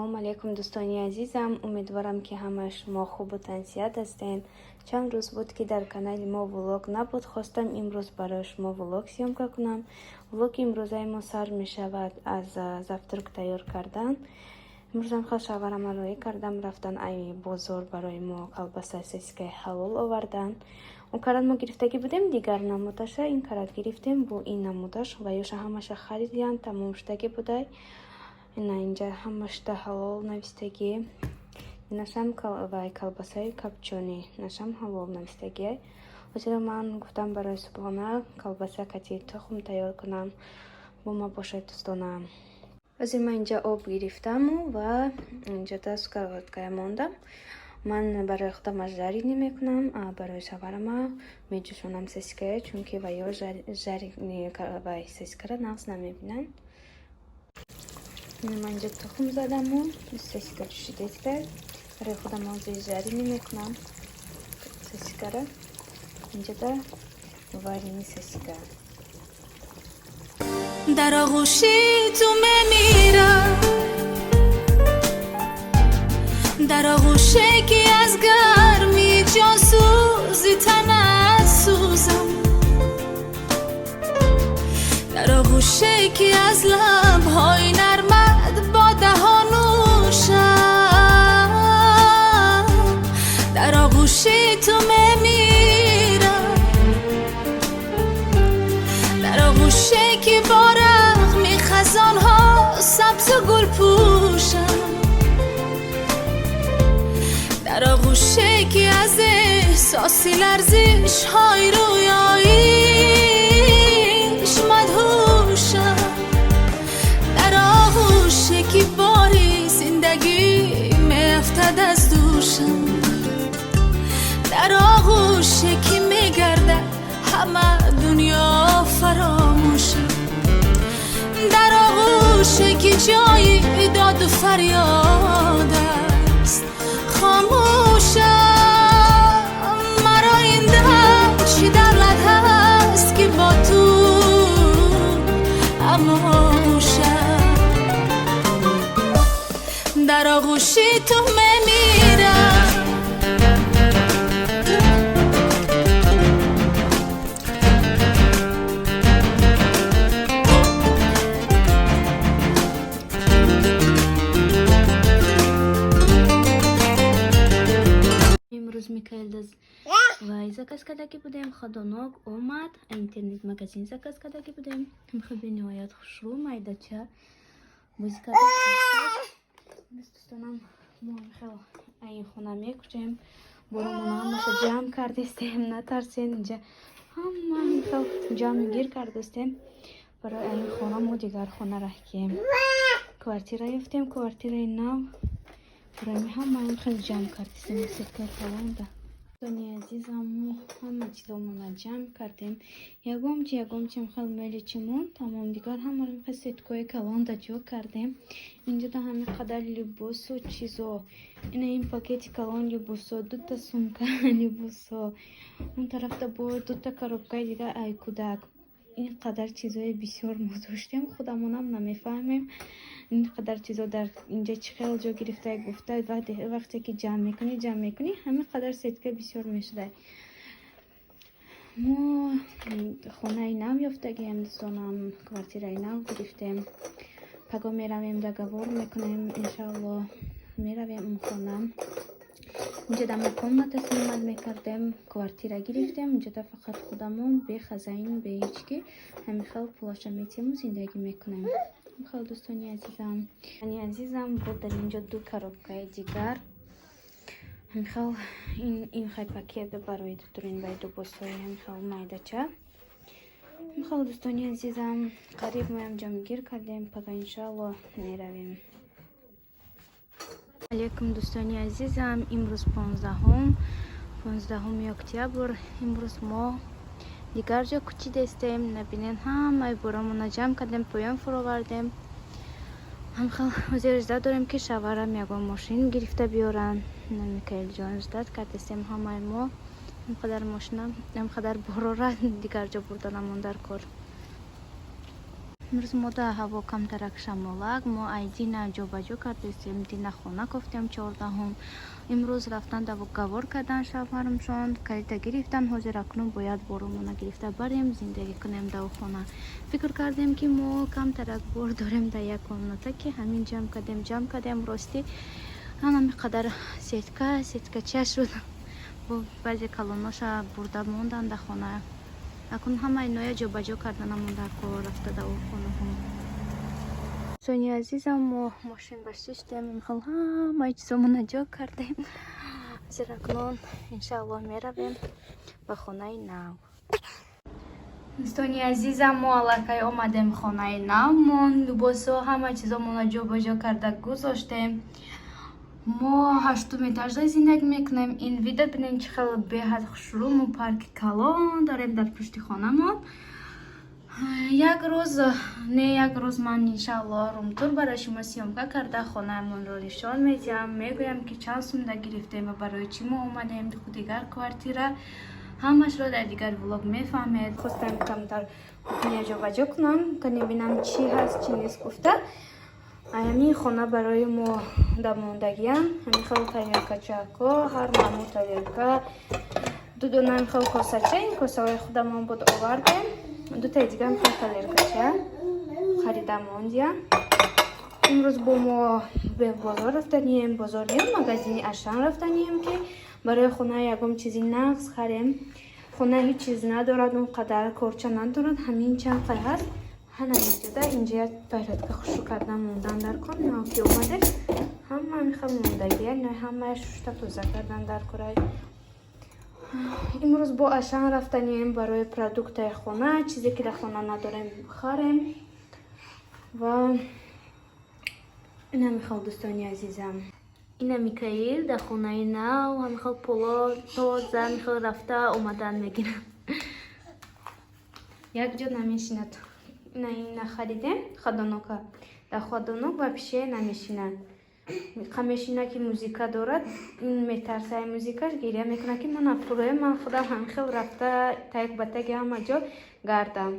Салому алейкум, дӯстони азизам. Умедворам, ки ҳамаи шумо хубу тансиҳат ҳастен. Чанд рӯз буд, ки дар канали мо влог набуд. Хостам имрӯз барои шумо влог съёмка кунам. Влоги имрӯзаи мо сар мешавад аз завтрак тайёр кардан. Имрӯзам хел шавҳарама роҳӣ кардам, рафтан ай бозор, барои мо колбаса, сосискаи ҳалол овардан. Он карат мо гирифтагӣ будем дигар намудаша, ин карат гирифтем бо ин намудаш ва ёша ҳамаша харидиян, тамом шудагӣ будай. Ина инҷа ҳамашта ҳалол навистагӣ. Инашам вай колбасаи копчёный, инашам ҳалол навистагӣ. Ҳозира ман гуфтам, барои субҳона колбаса кати тухм тайёр кунам. Бо ма бошед, дӯстонам. Ҳозир ман инҷа об гирифтаму ва инҷа сковородкая мондам. Ман барои худам жареный мекунам, а барои шавҳарама меҷӯшонам сосиская, чунки ва ё жареный вай сосискара нағз намебинанд. Ман инҷа тухм задаму сосиска ҷӯшидеста. Барои худам ҳозир жареный мекунам сосискара. Инҷада вареный сосиска. Дар оғӯши ту мемирам, дар оғӯше, ки аз гарми ҷонсӯзи танат сӯзам, дар оғӯше, ки аз лабҳои нармат бо даҳон нӯшам, дар оғӯши ту мемирам, дар оғӯше, ки бо рағми хазонҳо сабзу гул пӯшам, дар оғӯше, ки аз эҳсоси ларзишҳои рӯёиш мадҳушам, дар оғӯше, ки бори зиндагӣ меафтад аз дӯшам, дар оғӯше, ки мегардад ҳама дунё фаромӯшам, дар оғӯше, ки ҷои доду фарёд аст хомӯшам. Маро ин дам чӣ давлат ҳаст, ки бо ту ҳамоғӯшам? Дар оғӯши ту мемирам. Имрӯз Микаэлда вай заказ кардагӣ будем, ходунок омад, интернет магазин заказ кардагӣ будем. Хеле бениҳоят хушрӯ, майдача бозӣ карда. Дӯстонам, мо хел ин хона мекушем, боромона ҳамаша ҷамъ кардестем, натарсен, инҷа ҳама хел ҷамъу гир кардастем. Барои ин хона мо дигар хона раҳкем, квартира ёфтем, квартираи нав. Барои ҳама хел ҷамъ кардестем сеткаи калонда. Дӯстони азизам, мо ҳама чизомона ҷамъ кардем. Ягон чи, ягон чим хел мелочи монд, тамом, дигар ҳамаро хел сеткаи калонда ҷо кардем. Инҷода ҳами қадар либосу чизо, ина ин пакети калон либосо, дута сумка либосо, он тарафта бо дута коробкаи дигар ай кӯдак. Ин қадар чизои бисёр мо доштем, худамонам намефаҳмем, ин қадар чизо дар инҷа чӣ хел ҷо гирифта гуфта. Вақте ки ҷамъ мекунӣ, ҷамъ мекунӣ, ҳамин қадар сетка бисёр мешуда. Мо хонаи нав ёфтагием, дӯстонам, квартираи нав гирифтем. Паго меравем, договор мекунем, иншоалло, меравем он хона. Инҷода мо комната снимать мекардем, квартира гирифтем. Инҷода фақат худамон, бе хозяин, бе ҳеҷ ки, ҳамин хел пулаша метиҳему зиндагӣ мекунем. Хел, дӯстони азизам, ни азизам, бо дар инҷо ду коробкаи дигар. Ҳамин ин хел пакет барои дутурин бай либосҳои ҳамин хел майдача. Ҳамин хел, дӯстони азизам, қариб моям ҷамъгир кардем, пага иншоалло меравем. Алейкум, дӯстони азизам. Имрӯз 15-уми октябр. Имрӯз мо дигар ҷо кӯчидестем. Набинен, ҳамаи боромона ҷамъ кардем, поён фуровардем. Ҳамхел ҳозир ждать дорем, ки шавҳарам ягон мошин гирифта биёранд. Микаэлҷон, ждать кардестем ҳамаи мо, инқадар мошина, инқадар борора дигар ҷо бурданамон дар кор. Имрӯз мо да ҳаво камтарак шамолак. Мо ай дина ҷобаҷо кардестем, дина хона кофтем 14-ум. Имрӯз рафтан договор кардан шавҳарамшон, калита гирифтан. Ҳозир акнун бояд боромона гирифта барем, зиндагӣ кунем дар хона. Фикр кардем, ки мо камтарак бор дорем дар як комната, ки ҳамин ҷамъ кардем, ҷамъ кардем. Ростӣ, ҳанами қадар сетка сеткача шуд. Баъзе калоноша бурда мондан дар хона. Акнун ҳамаи иноя ҷобаҷо карданамон дар кор рафта дар хонаҳо. Дӯстони азизам, мо мошин ба шиштем, михол ҳамаи чизомона ҷо кардем. Ҳозир акнун, иншааллоҳ, меравем ба хонаи нав. Дӯстони азизам, мо аллакай омадем хонаи навмон. Либосо, ҳама чизомона ҷобаҷо карда гузоштем. Мо ҳаштум этажда зиндагӣ мекунем. Ин вида бинем, чӣ хеле беҳад хушрӯ. Мо парки калон дорем дар пушти хонамон. Як рӯз, не, як рӯз ман, иншааллоҳ, румтур барои шумо съёмка карда, хонаамонро нишон медиҳам, мегӯям, ки чанд сумда гирифтем ва барои чӣ мо омадем дигар квартира. Ҳамашро дар дигар влог мефаҳмед. Хостам камтар кухня ҷобаҷо кунам, кане бинам, чӣ ҳаст, чӣ нест гуфта. Ҳамин хона барои мо дамондагиам ҳамин хел тарелкачако, ҳар намуд тарелка, ду дона ҳамин хел косача. Ин косаҳои худамон буд, овардем. Дутаи дига хел тарелкача харида мондиям. Имрӯз бо мо бозор рафтанием, бозор не, магазини Ашан рафтанием, ки барои хона ягон чизи нағз харем. Хона ҳеҷ чиз надорад, он қадар корча надорад, ҳамин чанд қай ҳаст. Ҳана инҷода, инҷа як порядка хушрӯ кардан мондан дар кор. Нав ки омаде, ҳама мехел мондагия, ҳамая шушта тоза кардан дар корай. Имрӯз бо Ашан рафтанием барои продуктаи хона, чизе ки дар хона надорем, харем. Ва ина мехел, дӯстони азизам, ина Микаил дар хонаи нав ҳамихел поло тоза, михел рафта омадан мегирам, якҷо намешинад. Ина ина харидем ходунока. Дар ходунок вообще намешинад. Мешина, ки музика дорад, ин метарсаи музикаш, гиря мекунад, ки ман афрӯем, ман худам ҳамихел рафта тайк ба таги ҳама ҷо гардам.